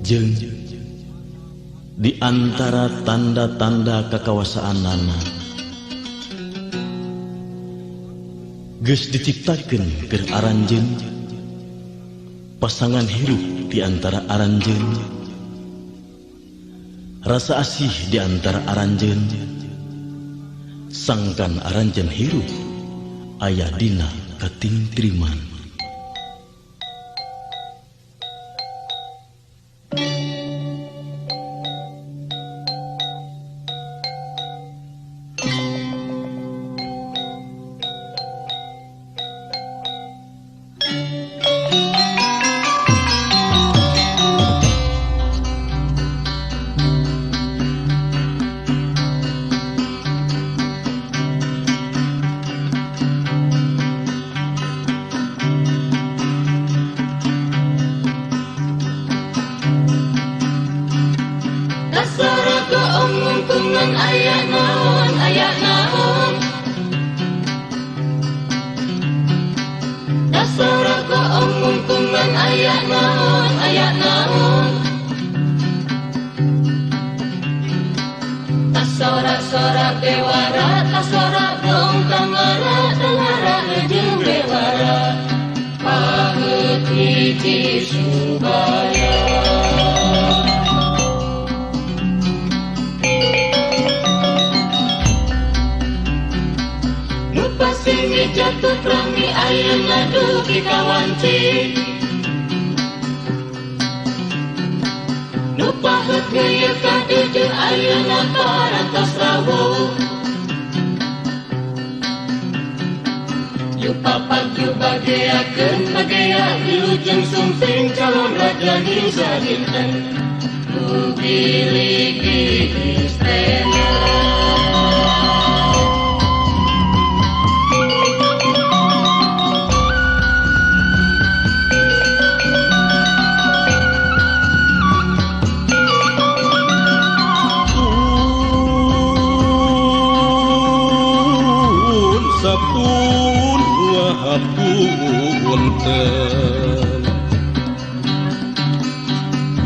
Jeung di antara tanda-tanda kakawasaanana geus diciptakeun keur aranjeun, pasangan hirup di antara aranjeun, rasa asih di antara aranjeun, sangkan aranjeun hirup aya dina katingtriman.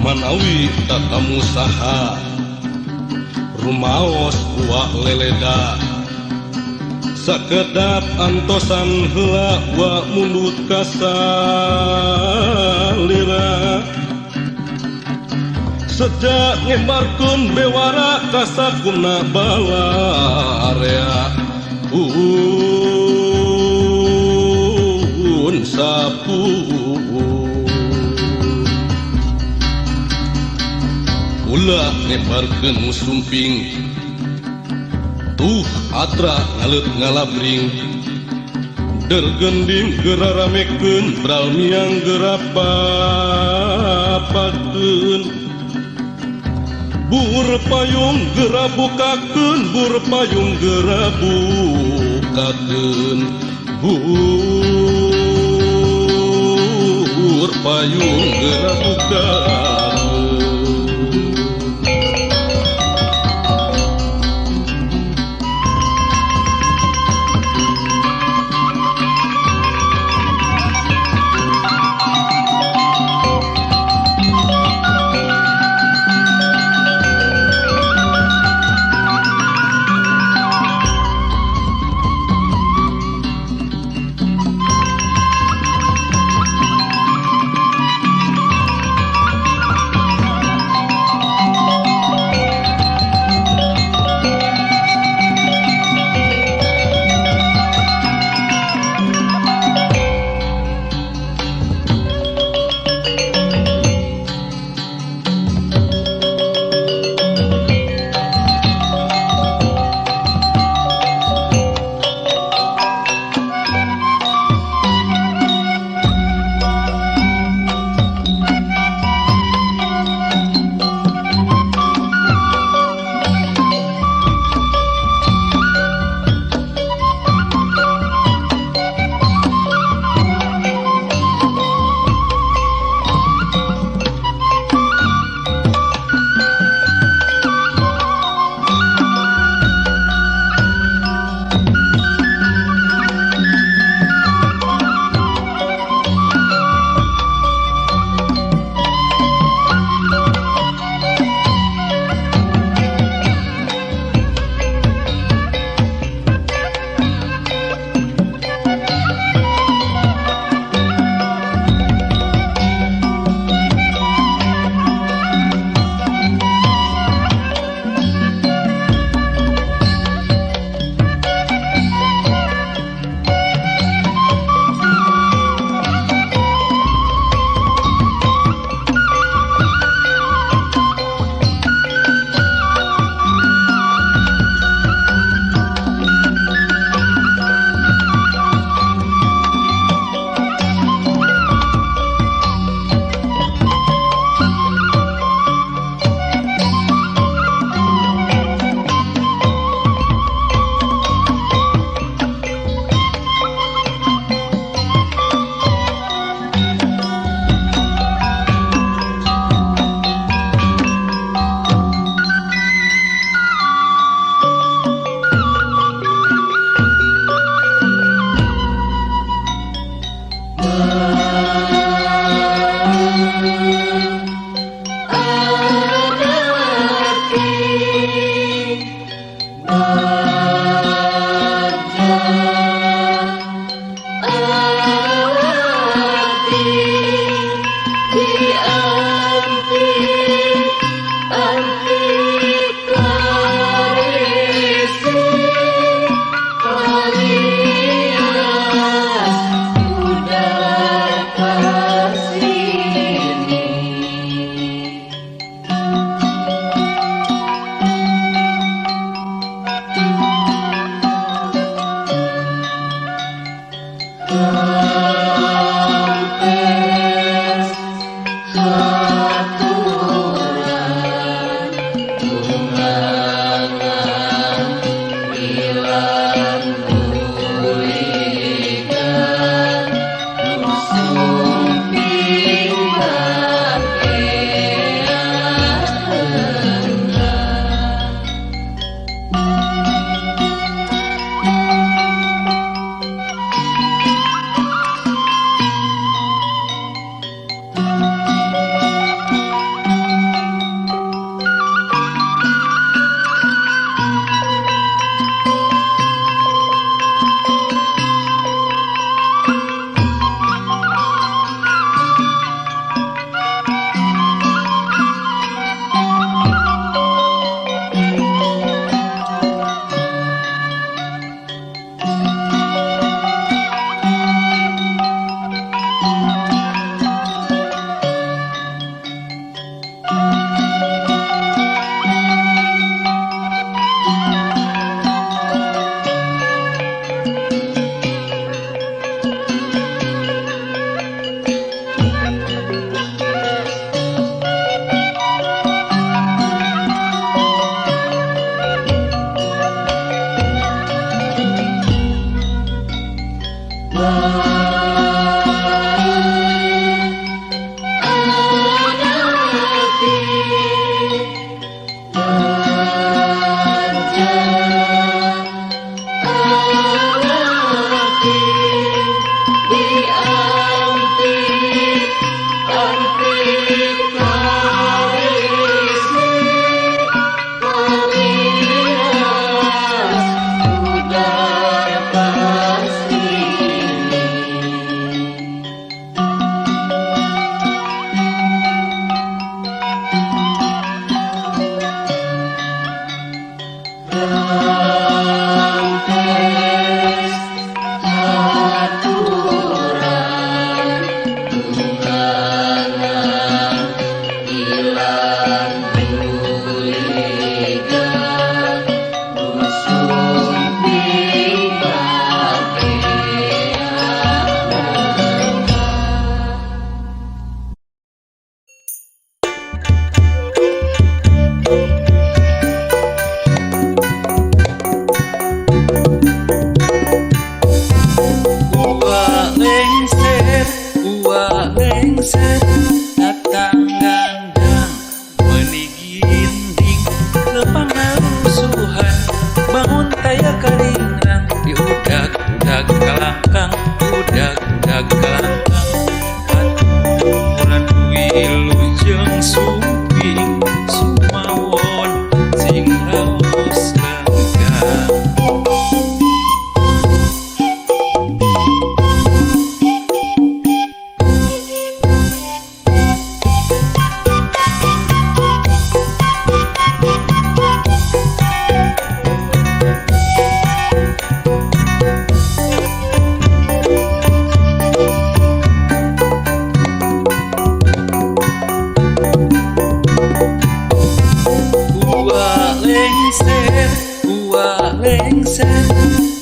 Manawi tatamu saha rumaos buah leleda sakedap antosan heula wa mundut kasalira sejak ngembarkeun bewara kasakumna balarea un sapu ulah ngembarkeun musumping tuh atra ngaleut ngalabring dergending geraramekeun bral miang gerapapakeun bur payung gerabukakeun bur payung gerabukakeun bur payung gerabukakeun.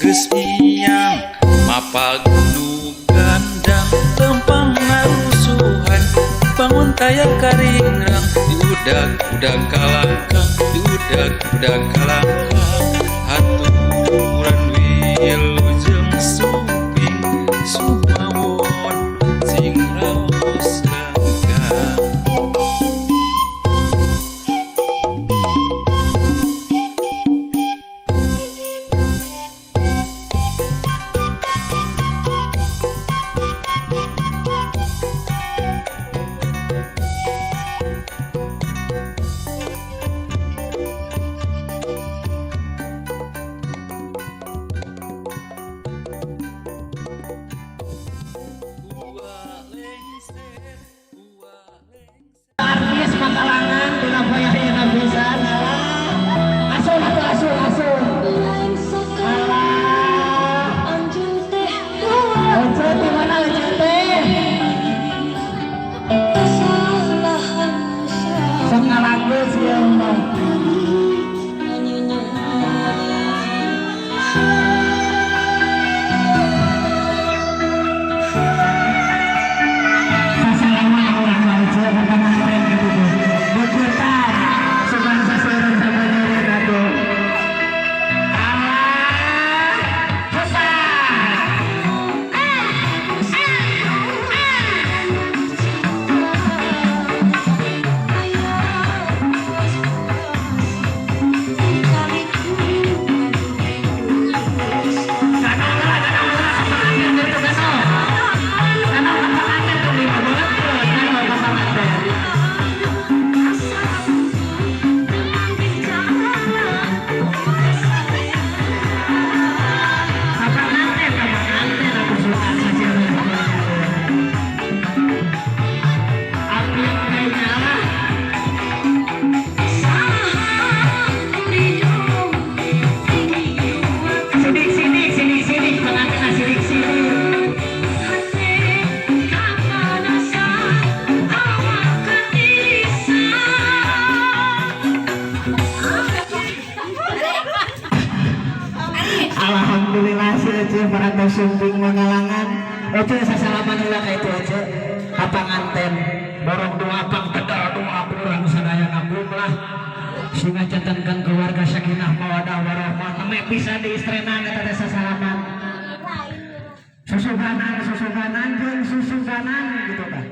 Geus miang mapag nu gandang lempang ngarusuhan bangun taya karingrang diudag-udag kalangkang diudag-udag kalangkang haturan wilujeng sumping sumawon sing raos lengkang. Ua lengser, ua lengser. Artis Makalangan dina poe pisan. Asun atuh, asun, asun. Alah. Ece di mana, Ece teh? Sok ngalanggeus ieu mah. Sasalaman urang mah, Ece, kapanganten kitu teh. Beuketan sugan saseureun sabeuneureun atuh. Alah. Husah. Kano heula, kano heula, ka panganten gitu, kano. Kano ka panganten tong dibabaekeun, kano ka panganten. Ka panganten, ka panganten atuh sugan saseureun sabeuneureun. Api teh nyala. Sidik sidik sidik sidik pengantin, sidik sidik. Alhamdulillah si Ece parantos sumping Mangalangan. Ece, sasalaman heula ka itu, Ece. Ka panganten. Borong doa pang tedal doa urang sadayana lah. Sing ngajantenkeun keluarga sakinah mawadah warahmah. Neme bisa diistrenan eta teh sasalaman. Susuganan, susuganan jeung susuganan gitu tah.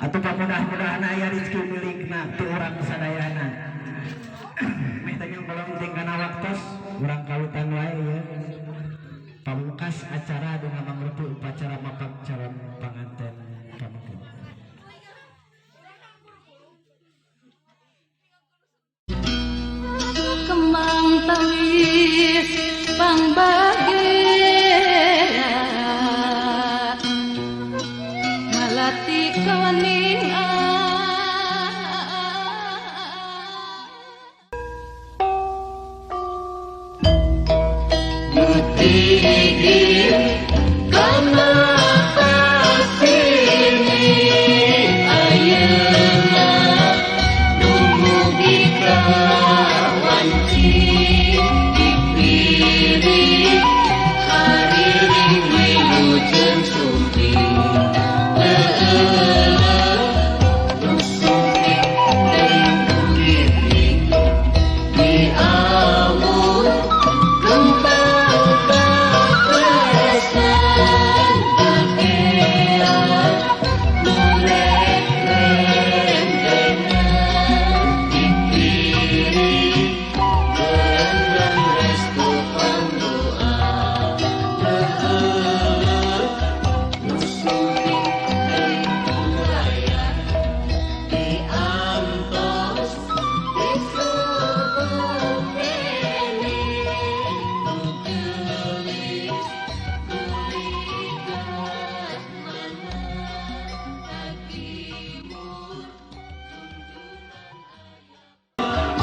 Atuh mudah-mudahan aya rezeki milikna ti urang sadayana. Meh teh belum tingkana waktos urang kawitan wae ya. Pamungkas acara dina mangrupi upacara mapag calon panganten pamungkin. Kembang tawis pangbagea malati kawaningan.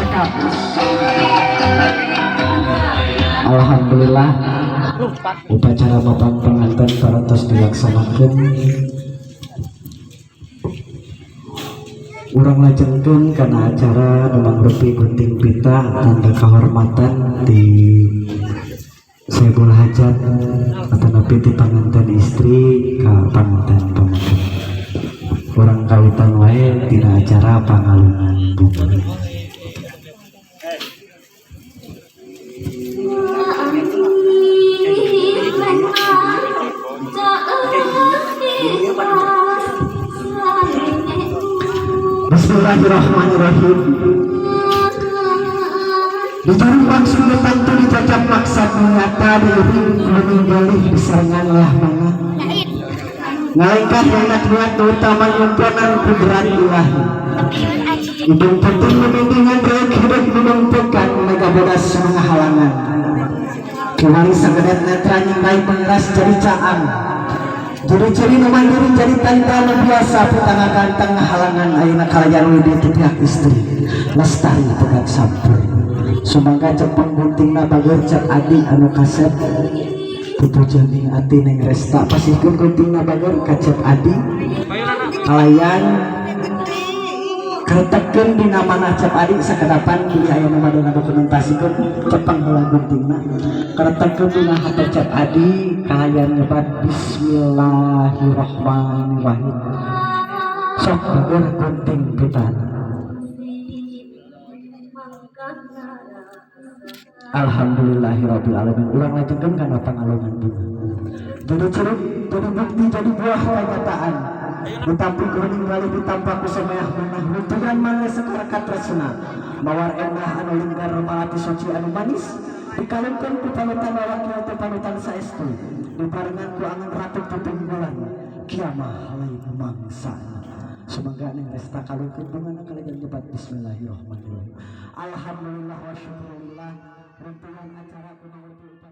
Cekap. Alhamdulillah upacara mapag pengantin parantos dilaksanakan. Urang lajengkeun kana acara nu mangrupi gunting pita tanda kehormatan di Sohibul hajat atanapi ti panganten istri ka panganten pamaget. Urang kawitan wae tina acara pangalungan bunga. Bismillahirrahmanirrahim. Dijarung langsung ditantu dicacap maksad nyata diuring meninggalih diserangan lah mana ngalengkah enak niat utama nyumponan kudrat ilahi. Hidung penting memindingan rek hidup menumpukan mega bodas menghalangan. Kiwari sagedet netra nyingrai pengeras jadi caang. Jadi ciri nu mandiri jadi tanda nu biasa putanga ganteng halangan ayeuna kalayan widi ti pihak istri lestari pegat sampur. Sumangga cepeng guntingna bager cek adi anu kasep pupujeun ati neng resta pasihkeun guntingna bager ka cek adi kalayan kretekeun dina manah cek adi sakedapan bilih aya nu bade ngadokumentasikeun cepeng heula guntingna kretekeun dina hate cek adi kalayan nyebat bismillahirrahmanirrahim. Sok bager gunting pitan. Alhamdulillahirabbil alamin. Urang lanjutkeun kana pangalungan bunga. Jadi curug, jadi bukti, jadi buah kenyataan. Ditampi kuning galih ditampa ku someah manah lunturan maneh sekar katresna. Mawar endah anu linggar malati suci anu manis dikalungkeun ku panutan wakil teh panutan saestu. Dibarengan ku angan ratu pipinggulan kiamah lain mangsa. Semoga neng resta kalungkeun bungana kalayan nyebat bismillahirrahmanirrahim. Alhamdulillah wa syukurillah. Runtuhan acara kumaha.